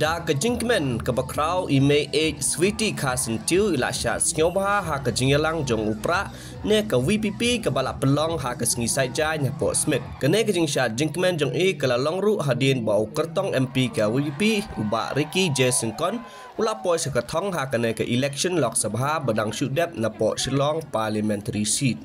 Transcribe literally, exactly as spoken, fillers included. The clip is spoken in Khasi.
Da ka jingkmen kaba khraw, i Mei Ej Sweety Kharsyntiew i la shad sngewbha ha ka jingïalang jong u Prah ne ka VPP kaba la pynlong ha ka sngi Saitjaiñ hapoh Smit. Kane ka jingshad jingkmen jong i ka la long ruh hadien ba u kyrtong MP ka VPP, u Bah Ricky J Syngkon, u la poi sha ka thong ha kane ka election Lok Sabha ba dang shu dep napoh Shillong Parliamentary Seat.